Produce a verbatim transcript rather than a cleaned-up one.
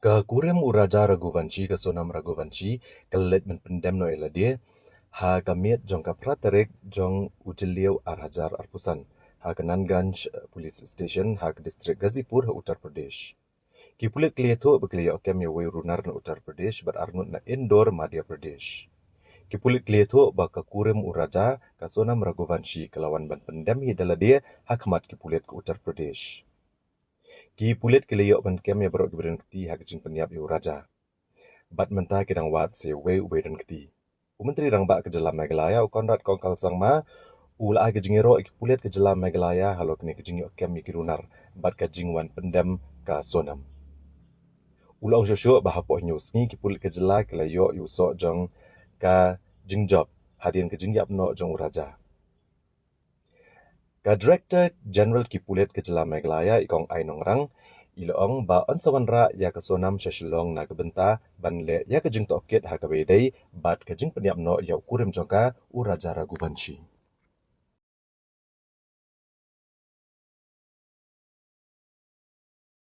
Ka kurim u Raja Raghuvanshi, ka Sonam Raghuvanshi, ka la leit ban pyndem noh ïa lade ha ka miet jong ka phra tarik jong u Jylliew ar hajar arphew san ha ka Nanganj Police Station ha ka district Ghazipur ha Uttar Pradesh. Ki pulit ki la ïathuh ba ki la ïoh kem ïa uwei u runar na Uttar Pradesh bad arngut na Indore, Madhya Pradesh. Ki pulit ki la ïathuh ba ka kurim u Raja, ka Sonam Raghuvanshi, ka la wan ban pyndem hi da lade ha khmat ki pulit ka Uttar Pradesh. Ki pulit ki la ïoh ban kem ïa baroh ki badonkti ha ka jingpynïap ïa u Raja. Bad mynta ki dang wad sa uwei uba donkti. U Myntri Rangbah ka jylla Meghalaya, u Conrad Kongkal Sangma, u la ai ka jingïaroh ïa ki pulit ka jylla Meghalaya halor kane ka jingïoh kem ïa ki runar bad ka jingwan pyndem ka Sonam. U la ong shuh shuh ba hapoh hynñiew sngi ki pulit ka jylla ki la ïoh ïa u soh jong ka jingjop hadien ka jingïap noh jong u Raja. Ka Director General ki pulit ka jylla Meghalaya, i Kong Ai Nongrang, i la ong ba yn sa wanrah ïa ka Sonam sha Shillong na ka bynta ban leh ïa ka jingtohkit ha kaba ïadei bad ka jingpynïap noh ïa u kurim jong ka, u Raja Raghuvanshi.